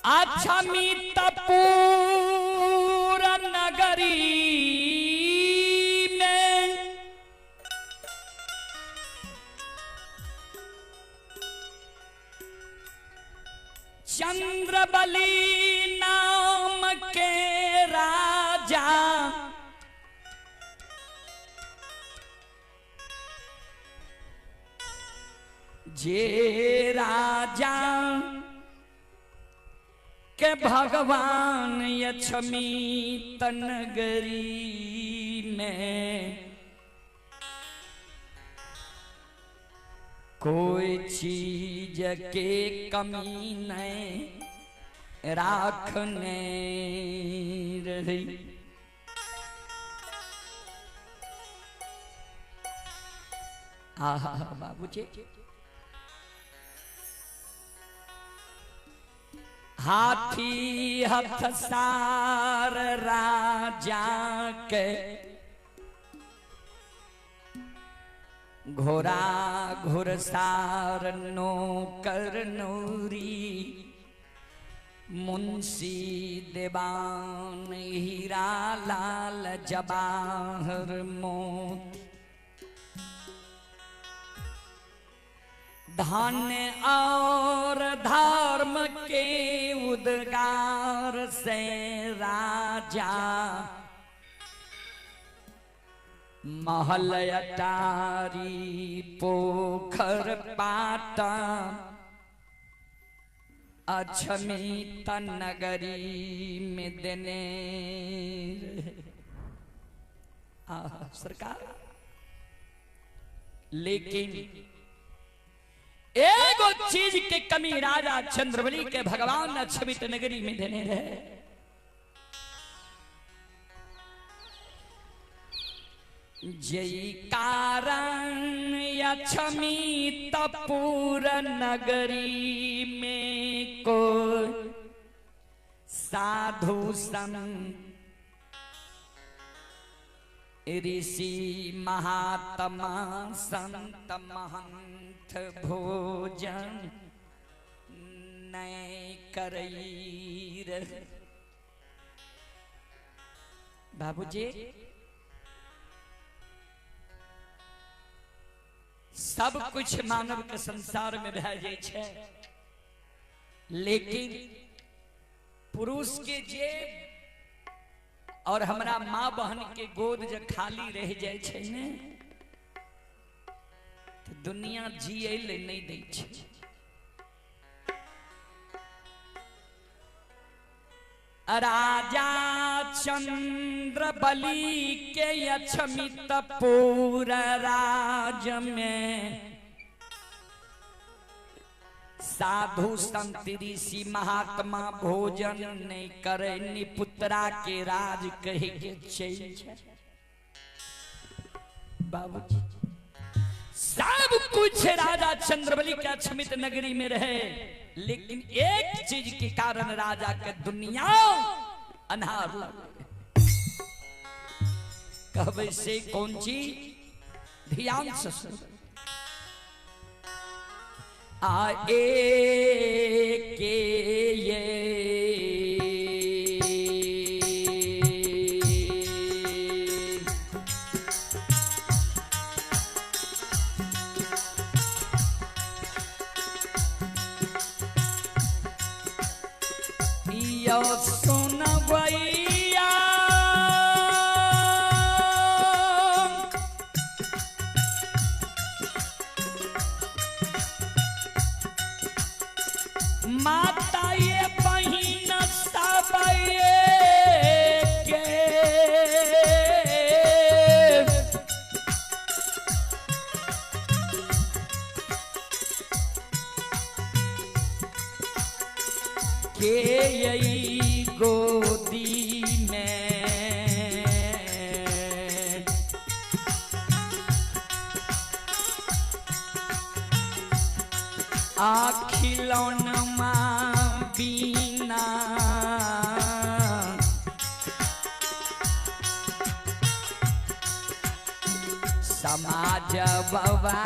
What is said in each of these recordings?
अक्षमितपुर नगरी में चंद्रबली नाम के राजा जे राजा के भगवान लक्ष्मी तनगरी में कोई चीज के कमी नहीं राखने रही। आहा बाबूजी, हाथी हथसार राजा के घोड़ा घुरसार नौकर नूरी मुंशी देवान हीरा लाल जवाहर मोती धन और धर्म के उद्गार से राजा महल अटारी पोखर पाटा अक्षमित नगरी में देने। सरकार, लेकिन एगो चीज के कमी राजा चंद्रबली के भगवान अक्षमित नगरी में देने रहे। जय कारण अक्षमितपुर नगरी में को साधु संत ऋषि महात्मा संत महंत भोजन नहीं करई रहे। बाबूजी, सब कुछ मानव के संसार में भए जाइ छै, लेकिन पुरुष के जेब और हमरा माँ बहन के गोद जे खाली रह जाइ छै ने, तो दुनिया जियै ले नहीं दै छै। राजा चंद्रबली के अक्षमितपुर राज में साधु संत ऋषि महात्मा भोजन नहीं करे निपुत्रा के राज कहे के छै। बाबूजी, सब कुछ राजा चंद्रबली के अक्षमित नगरी में रहे, लेकिन एक चीज के कारण राजा के दुनिया अन्हार लगे। कहबै से कौन चीज? ध्यान से सुन। आ ए के ये यो सुनवैया माता ये बहिन सब के के यही गोदी में आखिलौनमा बिना समाज बवा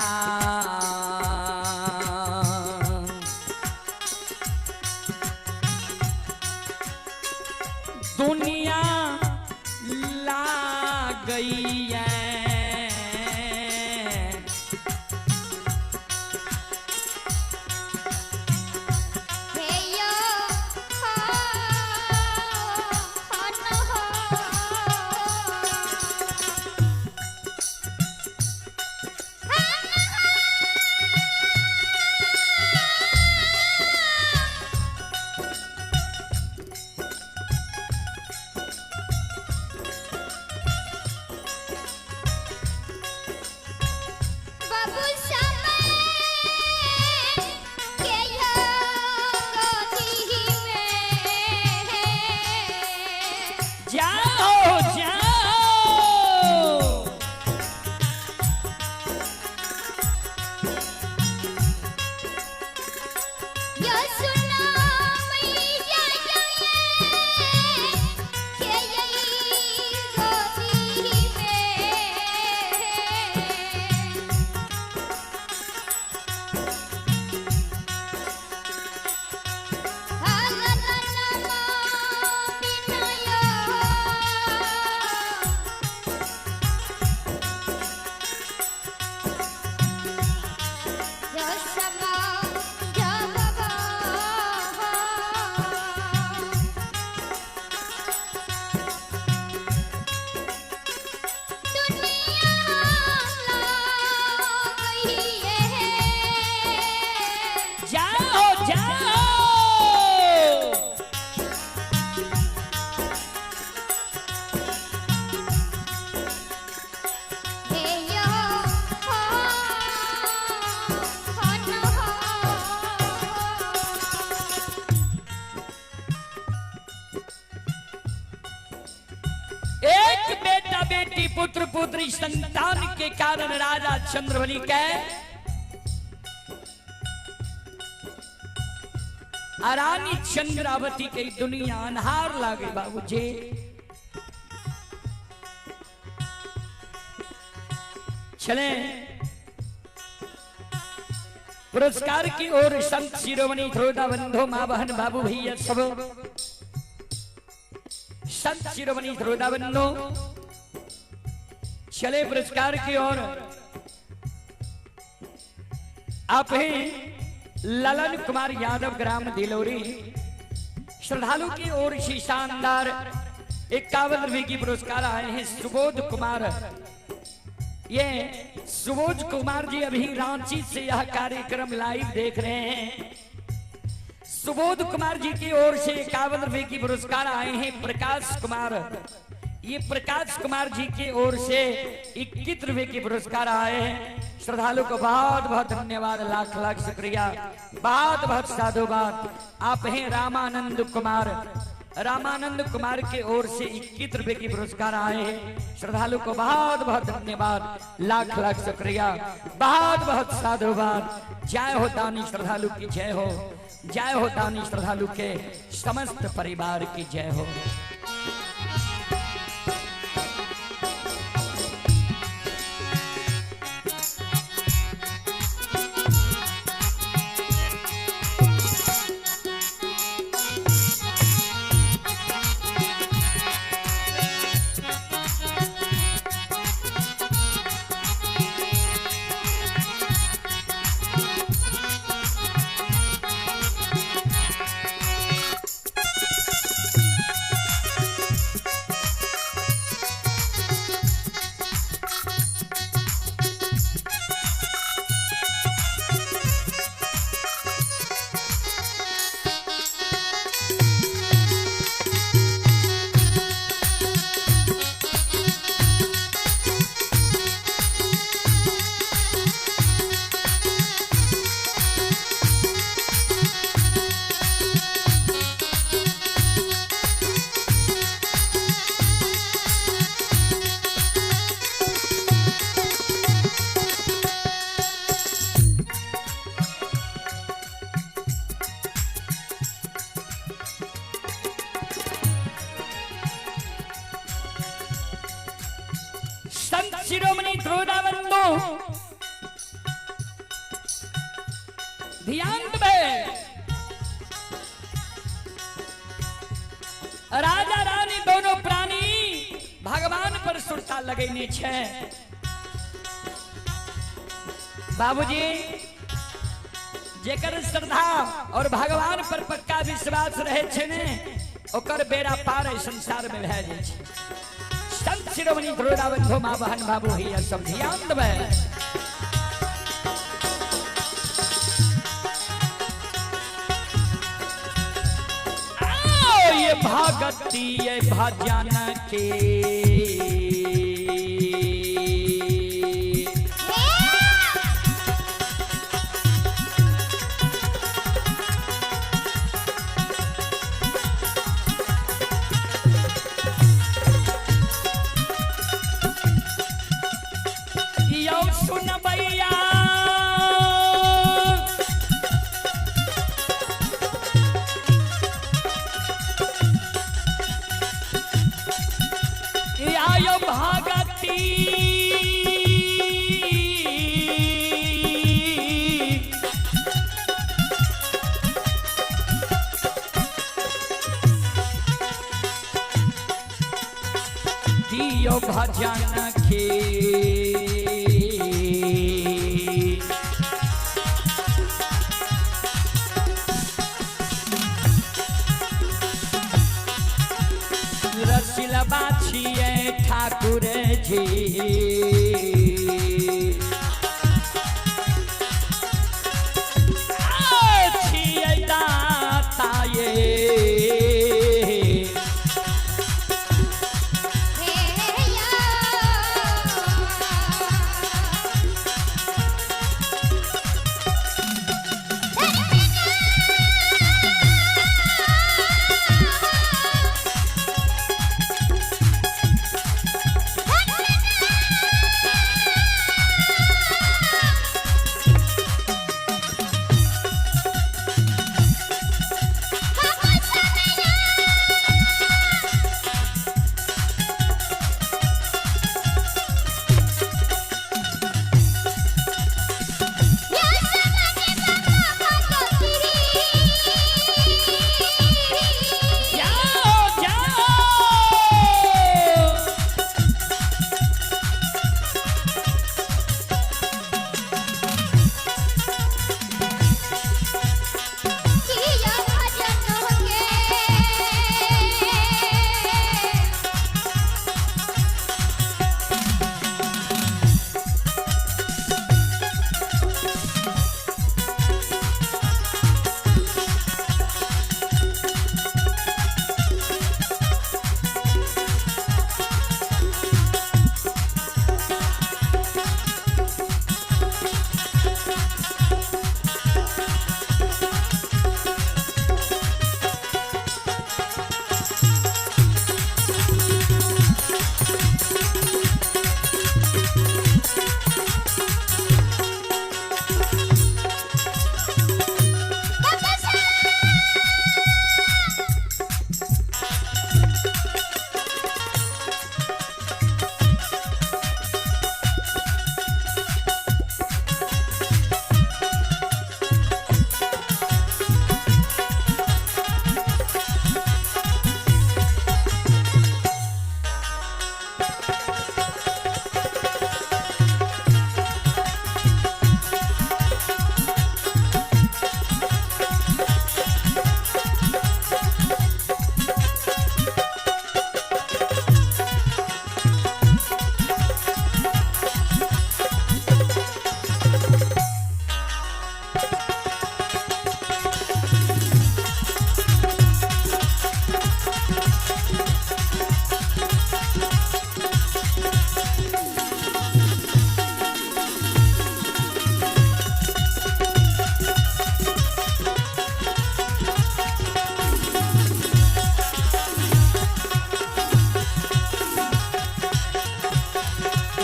गई है। जाओ जाओ। जाओ जाओ। एक बेटा बेटी पुत्र पुत्री संतान के कारण राजा चंद्रबली के रानी चंद्रावती के दुनिया अनहार लागे बाबूजी। चले पुरस्कार की ओर संत शिरोमणि श्रोता बंधु माँ बहन बाबू भैया सब संत शिरोमणि श्रोता बंधु चले पुरस्कार की ओर। आप ही ललन कुमार यादव ग्राम दिलोरी श्रद्धालु की ओर से शानदार 51 रुपए की पुरस्कार आए हैं। सुबोध कुमार, ये सुबोध कुमार जी अभी रांची से यह कार्यक्रम लाइव देख रहे हैं। सुबोध कुमार जी की ओर से 51 रुपए की पुरस्कार आए हैं। प्रकाश कुमार, ये प्रकाश कुमार जी की ओर से 21 रुपए की पुरस्कार आए हैं। श्रद्धालु को बहुत बहुत धन्यवाद, लाख लाख शुक्रिया, बहुत बहुत साधुवाद। आप हैं रामानंद कुमार, रामानंद कुमार के ओर से 21 रुपए की पुरस्कार आए हैं। श्रद्धालु को बहुत बहुत धन्यवाद, लाख लाख शुक्रिया, बहुत बहुत साधुवाद। जय हो दानी श्रद्धालु की जय हो, जय हो दानी श्रद्धालु के समस्त परिवार की जय हो। संत शिरोमणि ध्रुवदाबंधु ध्यान दे, राजा रानी दोनों प्राणी भगवान पर सुरता लगेने छै। बाबूजी जेकर श्रद्धा और भगवान पर पक्का विश्वास रहे छै ने, ओकर बेड़ा पार एहि संसार में भए जाइ छै। संत शिरोमणि ध्रुवबंधु माँ बहन बाबू भैया सब ध्यान देबै। ये भगती ये भजन के यौ सुनबैया आयो भगती दियो भजन के रसिलबा छियै ठाकुर जी। छियै दाता ये जाओ जाओ।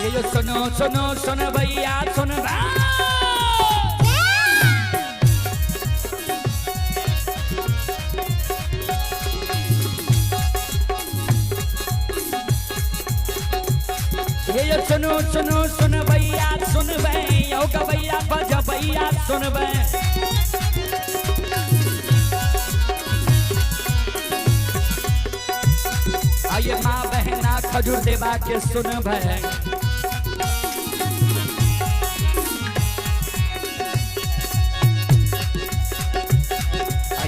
ये जो सुनो सुनो सुन भैया सुन। ये जो सुनो सुनो सुन भैया सुन भैया गवैया बज भैया सुन भै। आइए माँ बहना खजूर देवा के सुनबै।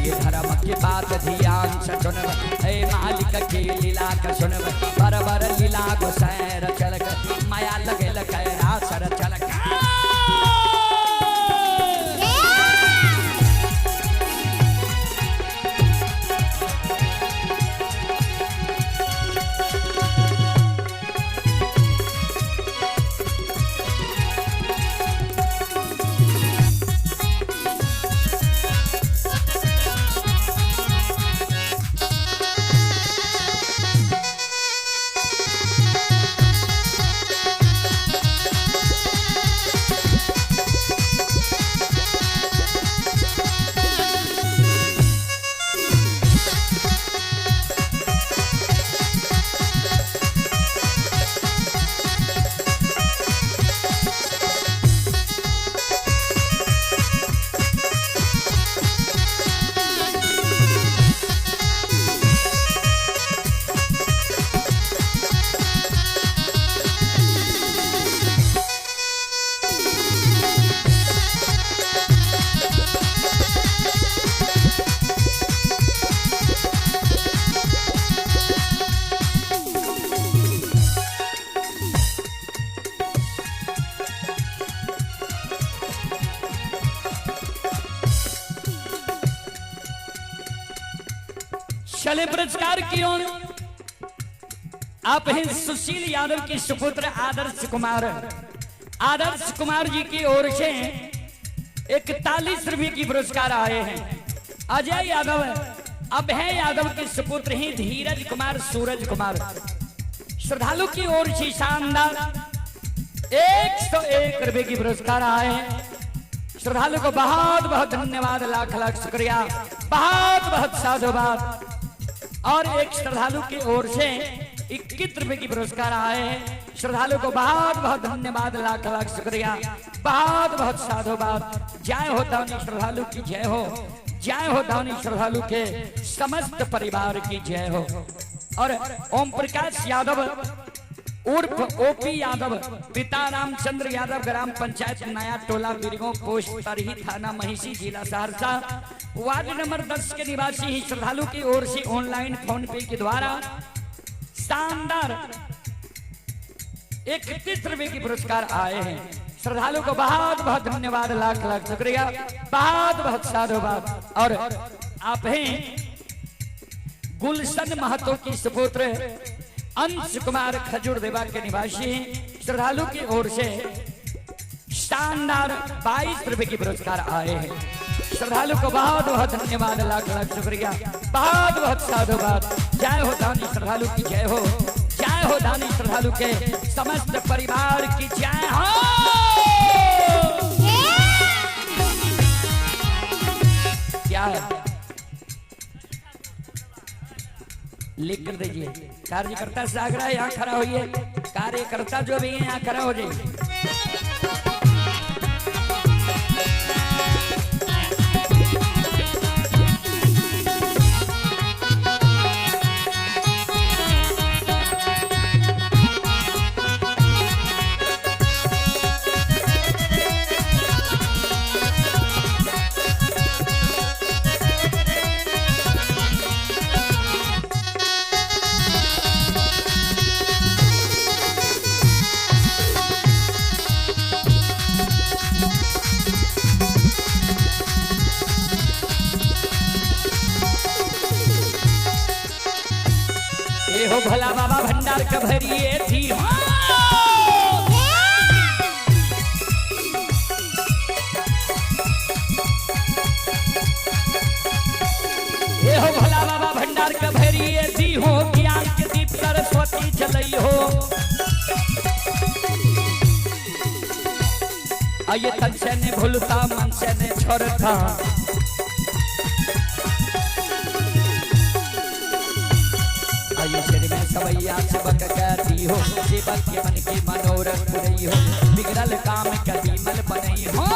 ये धर्म के बात ध्यान से सुनब, हे मालिक के लीला के सुनब, बरबर लीला गोसैर चलक, माया लगल कैरा सर चलक। चले पुरस्कार की ओर। आप हैं सुशील यादव के सुपुत्र आदर्श कुमार। आदर्श कुमार जी की ओर से 41 रुपए की पुरस्कार आए हैं। अजय यादव अभय यादव के सुपुत्र हैं धीरज कुमार सूरज कुमार। श्रद्धालु की ओर से शानदार 101 रुपए की पुरस्कार आए हैं। श्रद्धालु को बहुत बहुत धन्यवाद, लाख लाख शुक्रिया, बहुत बहुत साधुवाद। और एक श्रद्धालु की ओर से 21 रुपए की पुरस्कार आए हैं। श्रद्धालु को बहुत बहुत धन्यवाद, लाख लाख शुक्रिया, बहुत बहुत साधुवाद। जय हो दानी श्रद्धालु की जय हो, जय हो दानी श्रद्धालु के समस्त परिवार की जय हो। और ओम प्रकाश यादव उर्फ ओपी यादव, पिता रामचंद्र यादव, ग्राम पंचायत नया टोला बिरगो, पोस्ट तरही, थाना महिषी, जिला सहरसा, वार्ड नंबर 10 के निवासी ही श्रद्धालु की ओर से ऑनलाइन फोन पे के द्वारा शानदार 31 रुपए की पुरस्कार आए हैं। श्रद्धालु को बहुत बहुत धन्यवाद, लाख लाख शुक्रिया, बहुत बहुत साधुवाद। और आप हैं गुलशन महतो की सुपुत्र अंश कुमार खजूर देवा के निवासी हैं। श्रद्धालु की ओर से शानदार 22 रुपए की पुरस्कार आए हैं। श्रद्धालु को बहुत बहुत धन्यवाद, लाख लाख शुक्रिया, बहुत बहुत साधुवाद। जय हो दानी श्रद्धालु की जय हो, जय हो दानी श्रद्धालु के समस्त परिवार की जय हो। क्या है लिख कर दीजिए। कार्यकर्ता से आग्रह यहाँ खड़ा होइए, कार्यकर्ता जो भी है यहाँ खड़ा हो जाइए। हो भोला बाबा भंडार के भरिए थी। ये हो भोला बाबा भंडार के भरिए थी हो, ज्ञान के दीप सरस्वती जलई हो। आइए तन से ने भूलता मन से ने छोड़ता, सिर में सवैया सबक कहती हो, सेवक के मन के मनोरथ पुरई हो, बिगड़ल काम कदी मल बनई हो।